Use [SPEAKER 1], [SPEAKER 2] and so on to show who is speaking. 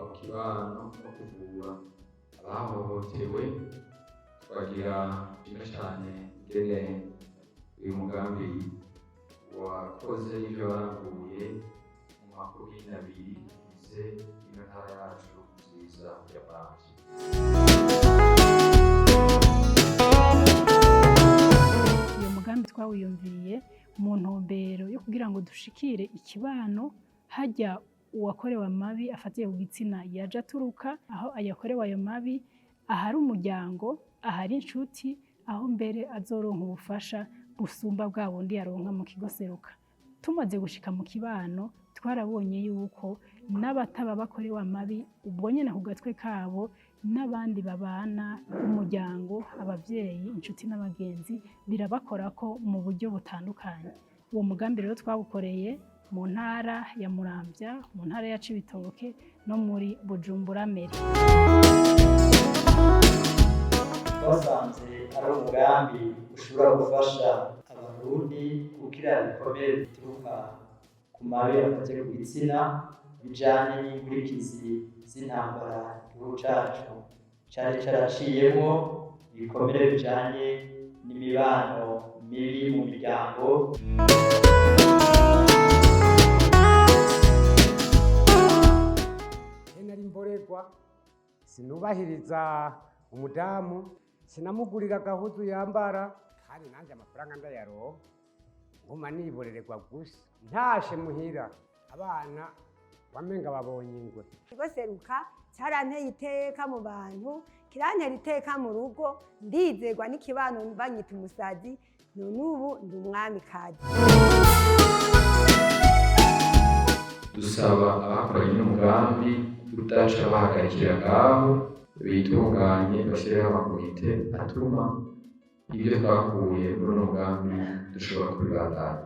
[SPEAKER 1] mu kibano no kuvura abahohotewe. Twagira shime cyane ingene uyu mugambi wakoze n'ivyo waranguye mu makomine abiri agize ino ntara yacu nziza ya Muramvya.
[SPEAKER 2] Uyu mugambi twawiyumviriye mu ntumbero yo kugira ngo dushikire ikibano hajya uwakorewe amabi afatiye ku gitsina yaje aturuka, aho ayakorewe ayo mabi, ahari umuryango, ahari inshuti, aho mbere azoronka ubufasha busumba bwa bundi yaronka mu kigo Seruka. Tumaze gushika mu kibano, twarabonye yuko n'abataba bakorewe amabi ubwo nyene ku gatwe kabo, n'abandi babana, umuryango, abavyeyi, inshuti n'abagenzi, birabakorako mu buryo butandukanye. Uwo mugambi rero twawukoreye mu ntara ya Muramvya, mu ntara ya Cibitoke no muri Bujumbura Mairie.
[SPEAKER 3] Twasanze ari umugambi ushobora gufasha Abarundi gukira ibikomere bituruka ku mabi afatiye ku gitsina, bijanye n'inkurikizi z'intambara igihugu cacu cari caraciyemwo, ibikomere bijanye n'imibano mibi mu miryango.
[SPEAKER 4] Nari mborerwa, sinubahiriza umudamu, sinamugurira agahuzu yambara, kandi nanjye amafaranga ndayaronka nguma niborererwa gusa. Ntashe muhira, abana wamenga babonye ingwe.
[SPEAKER 5] Ikigo Seruka caranteye iteka mu bantu, kirantera iteka mu rugo, ndizerwa n'ikibano, banyita umusazi, none ubu ndi umwamikazi.
[SPEAKER 1] Dusaba abakoranye n'umugambi kudaca bahagarikira ngaho, bitunganye, bashyireho amakomite atuma ibyo twakuye muri uno mugambi dushobora kubibandanya.